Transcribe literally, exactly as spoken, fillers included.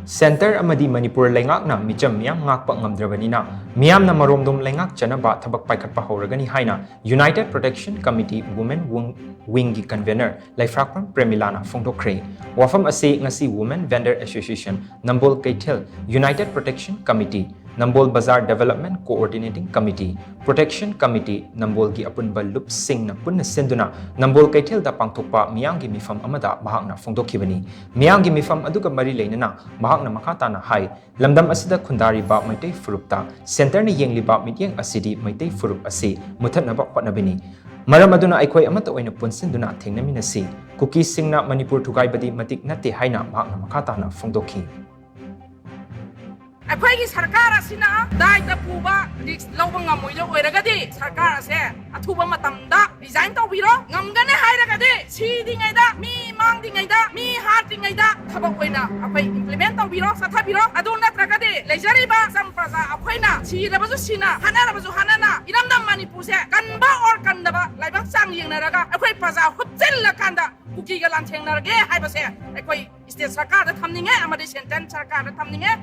Centre ꯑꯃꯗꯤ ꯃꯅꯤꯄꯨꯔ ꯂꯩꯉꯥꯛꯅ ꯃꯤꯆꯝ ꯃꯤꯌꯥꯝ ꯉꯥꯛꯄ ꯉꯝꯗ꯭ꯔꯕꯅꯤꯅ, ꯃꯤꯌꯥꯝꯅ ꯃꯔꯣꯝꯗꯣꯝ ꯂꯩꯉꯥꯛꯆꯅꯕ ꯊꯕꯛ ꯄꯥꯏꯈꯠꯄ ꯍꯧꯔꯒꯅꯤ ꯍꯥꯏꯅ United Protection Committee Women Wing, Wingꯒꯤ convener ꯂꯩꯐ꯭ꯔꯥꯛꯄꯝ ꯄ꯭ꯔꯦꯃꯤꯂꯥꯅ ꯐꯣꯡꯗꯣꯛꯈ꯭ꯔꯦ꯫ ꯋꯥꯐꯝ ꯑꯁꯤ ꯉꯁꯤ Women Vendor Association, ꯅꯝꯕꯣꯜ ꯀꯩꯊꯦꯜ, United Protection Committee, ꯅꯝꯕꯣꯜ ꯕꯖꯥꯔ Development Coordinating Committee, Protection Committee, ꯅꯝꯕꯣꯜꯒꯤ ꯑꯄꯨꯟꯕ ꯂꯨꯞꯁꯤꯡꯅ ꯄꯨꯟꯅ ꯁꯤꯟꯗꯨꯅ ꯅꯝꯕꯣꯜ ꯀꯩꯊꯦꯜꯗ ꯄꯥꯡꯊꯣꯛꯄ ꯃꯤꯌꯥꯝꯒꯤ ꯃꯤꯐꯝ ꯑꯃꯗ ꯃꯍꯥꯛꯅ ꯐꯣꯡꯗꯣꯛꯈꯤꯕꯅꯤ꯫ ꯃꯤꯌꯥꯝꯒꯤ ꯃꯤꯐꯝ ꯑꯗꯨꯒ ꯃꯔꯤ ꯂꯩꯅꯅ ꯃꯍꯥꯛꯅ ꯃꯈꯥ ꯇꯥꯅ ꯍꯥꯏ, ꯂꯝꯗꯝ ꯑꯁꯤꯗ ꯈꯨꯟꯗꯥꯔꯤꯕ ꯃꯩꯇꯩ ꯐꯨꯔꯨꯞꯇ ꯁꯦꯟꯇꯔꯅ ꯌꯦꯡꯂꯤꯕ ꯃꯤꯠꯌꯦꯡ ꯑꯁꯤꯗꯤ ꯃꯩꯇꯩ ꯐꯨꯔꯨꯞ ꯑꯁꯤ ꯃꯨꯊꯠꯅꯕ ꯍꯣꯠꯅꯕꯅꯤ꯫ ꯃꯔꯝ ꯑꯗꯨꯅ ꯑꯩꯈꯣꯏ ꯑꯃꯠꯇ ꯑꯣꯏꯅ ꯄꯨꯟꯁꯤꯟꯗꯨꯅ ꯊꯦꯡꯅꯃꯤꯟꯅꯁꯤ꯫ ꯀꯨꯀꯤꯁꯤꯡꯅ ꯃꯅꯤꯄꯨꯔ ꯊꯨꯒꯥꯏꯕꯗꯤ ꯃꯇꯤꯛ ꯅꯠꯇꯦ ꯍꯥꯏꯅ ꯃꯍꯥꯛꯅ ꯃꯈꯥ ꯇꯥꯅ ꯐꯣꯡꯗꯣꯛꯈꯤ꯫ ꯑꯩꯈꯣꯏꯒꯤ ꯁꯔꯀꯥꯔ ꯑꯁꯤꯅ ꯗꯥꯏꯇ ꯄꯨꯕ risk ꯂꯧꯕ ꯉꯝꯃꯣꯏꯗ ꯑꯣꯏꯔꯒꯗꯤ ꯁꯔꯀꯥꯔ ꯑꯁꯦ ꯑꯊꯨꯕ ꯃꯇꯝꯗ resign ꯇꯧꯕꯤꯔꯣ꯫ ꯉꯝꯒꯅꯤ ꯍꯥꯏꯔꯒꯗꯤ ꯁꯤꯗ꯭ꯔꯤꯉꯩꯗ, ꯃꯤ ꯃꯥꯡꯗ꯭ꯔꯤꯉꯩꯗ, ꯃꯤ ꯍꯥꯠꯇ꯭ꯔꯤꯉꯩꯗ ꯊꯕꯛ ꯑꯣꯏꯅ ꯑꯩꯈꯣꯏ implement ꯇꯧꯕꯤꯔꯣ, ꯆꯠꯊꯕꯤꯔꯣ꯫ ꯑꯗꯨ ꯅꯠꯇ꯭ꯔꯒꯗꯤ ꯂꯩꯖꯔꯤꯕ ꯆꯝ ꯄ꯭ꯔꯖꯥ ꯑꯩꯈꯣꯏꯅ ꯁꯤꯔꯕꯁꯨ ꯁꯤꯅ, ꯍꯥꯠꯅꯔꯕꯁꯨ ꯍꯥꯠꯅꯅ, ꯏꯔꯝꯗꯝ ꯃꯅꯤꯄꯨꯔꯁꯦ ꯀꯟꯕ or ꯀꯟꯗꯕ ꯂꯥꯏꯕꯛ ꯆꯥꯡ ꯌꯦꯡꯅꯔꯒ ꯑꯩꯈꯣꯏ ꯄ꯭ꯔꯖꯥ ꯍꯨꯞꯆꯤꯜꯂꯀꯥꯟꯗ ꯀꯨꯀꯤꯒ ꯂꯥꯟꯊꯦꯡꯅꯔꯒꯦ ꯍꯥꯏꯕꯁꯦ ꯑꯩꯈꯣꯏ state ꯁꯔꯀꯥꯔꯗ ꯊꯝꯅꯤꯡꯉꯦ ꯑꯃꯗꯤ central ꯁꯔꯀꯥꯔꯗ ꯊꯝꯅꯤꯡꯉꯦ꯫